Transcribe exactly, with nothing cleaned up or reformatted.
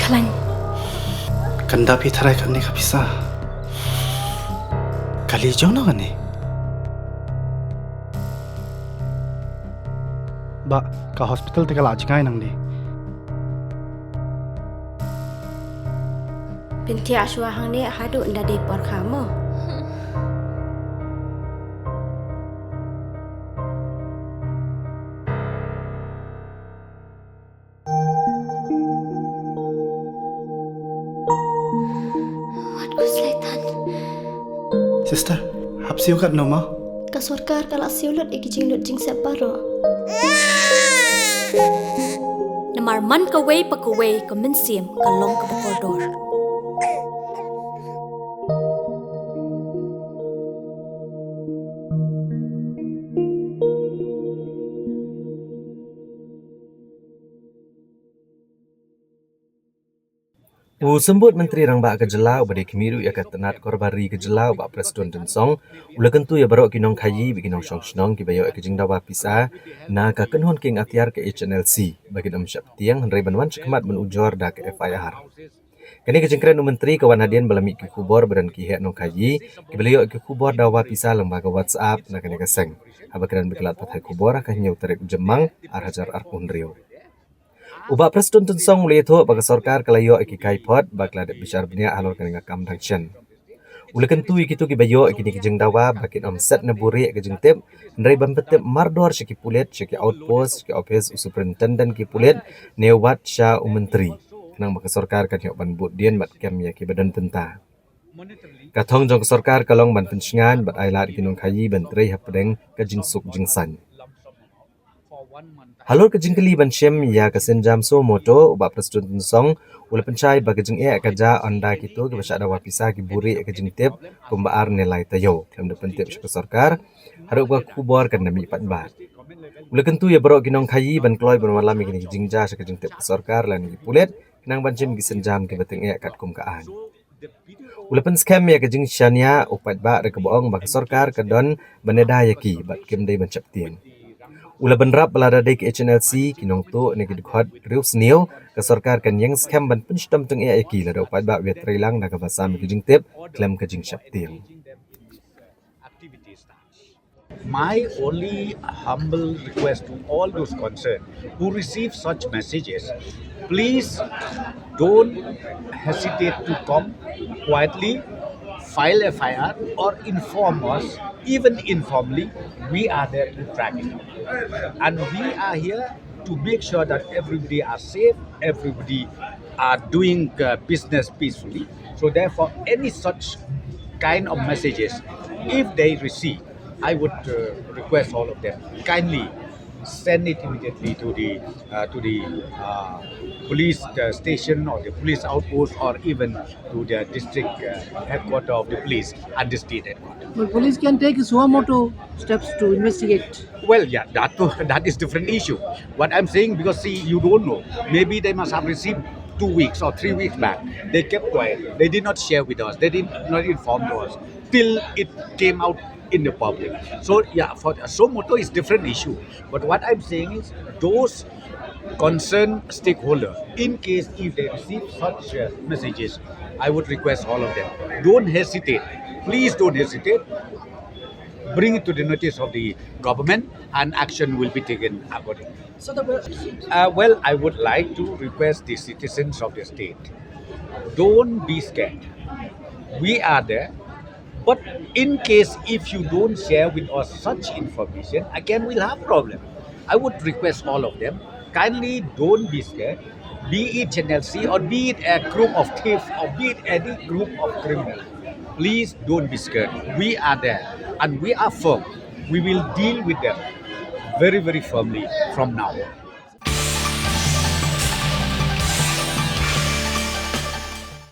Khlaiñ. Kan da phi tharai kane ka pisa. Kali jong no kane. Ba ka hospital te ka la jngai nangne. Pyntiah shuwa hangne haduh nda dei por kha mo. Wat ku slaitan. Sister, hap siew kat no ma? Ka sorkar ka la siew lut ïa ki jinglut jingsep baroh. Namar man kawei pa kawei ka mynsiem ka long kaba kordor. U Symbud Myntri Rangbah ka jylla uba dei khmih ruh ïa ka tnat korbar ri ka jylla u Bah Prestone Tynsong u la kyntu ïa baroh ki nongkhaïi bad ki nongshong shnong kiba ïoh ïa ka jingdawa pisa na ka kynhun kieng atiar ka H N L C ba kin ym sheptieng hynrei ban wan shakhmat ban ujor da ka F I R. Kane ka jingkren u Myntri ka wan hadien ba la mih ki khubor ba don ki heh nongkhaïi kiba la ïoh ïa ki khubor dawa pisa lyngba ka WhatsApp na kane ka seng haba kren bad ki lad pathai khubor ha ka hynñiew tarik u Jymmang ar hajar arphew hynriew. U Bah Prestone Tynsong u la ïathuh ba ka sorkar ka la ïoh ïa ki kaiphod ba ka la dep bishar bniah halor kane ka kam dang shen. U la kyntu ïa kito kiba ïoh ïa kine ki jingdawa ba kin ym set na buhrieh ïa ka jingtip hynrei ban pyntip mardor sha ki pulit, sha ki outpost, sha ki ophis u superintendent ki pulit ne wat sha u myntri khnang ba ka sorkar kan ïoh ban bud dien bad kem ïa kiba don bynta. Ka thong jong ka sorkar ka long ban pynshngaiñ bad ailad ïa ki nongkhaïi ban trei hapdeng ka jingsuk jingsaiñ. Halor ka jingkylli ban shim ïa ka sienjam suo moto u Bah Prestone Tynsong u la pynshai ba ka jingeh ka jia ynda kito kiba shah dawa pisa ki buhrieh ïa ka jingtip kumba ar ne lai taïew khlem da pyntip sha ka sorkar haduh ba ka khubor kan da mih paidbah. U la kyntu ïa baroh ki nongkhaïi ban kloi ban wallam ïa kine ki jingjia sha ka jingtip ka sorkar lane ki pulit khnang ban shim ki sienjam kiba tyngeh katkum ka aiñ. U la pynskhem ïa ka jingshaniah u paidbah da kaba ong ba ka sorkar ka don ban ïada ïa ki bad kim dei ban sheptieng. U la bynrap ba lada dei ka H N L C, ki nongtuh ne ki dkhot riewsniew, ka sorkar kan ïeng skhem ban pynshitom tyngeh ïa ki lada u paidbah u ïatreilang da kaba sam ïa ka jingtip khlem ka jingsheptieng. My only humble request to all those concerned who receive such messages, please don't hesitate to come quietly, file F I R, or inform us, even informally. We are there to track it down. And we are here to make sure that everybody are safe, everybody are doing uh, business peacefully. So therefore, any such kind of messages, if they receive, I would uh, request all of them kindly send it immediately to the uh, to the uh, police uh, station or the police outpost or even to the district uh, headquarter of the police and the state headquarter. But police can take suo motu steps to investigate. Well, yeah, that too, that is different issue. What I'm saying, because see, you don't know. Maybe they must have received two weeks or three weeks back. They kept quiet. They did not share with us. They did not inform to us till it came out in the public. So yeah, for suo motu is different issue. But what I'm saying is, those concerned stakeholder, in case if they receive such uh, messages, I would request all of them, don't hesitate. Please don't hesitate. Bring it to the notice of the government and action will be taken accordingly. So the uh, well, I would like to request the citizens of the state, don't be scared. We are there. But in case if you don't share with us such information, again we'll have problem. I would request all of them, kindly don't be scared, be it H N L C or be it a group of thieves or be it any group of criminals. Please don't be scared. We are there and we are firm. We will deal with them very, very firmly from now on.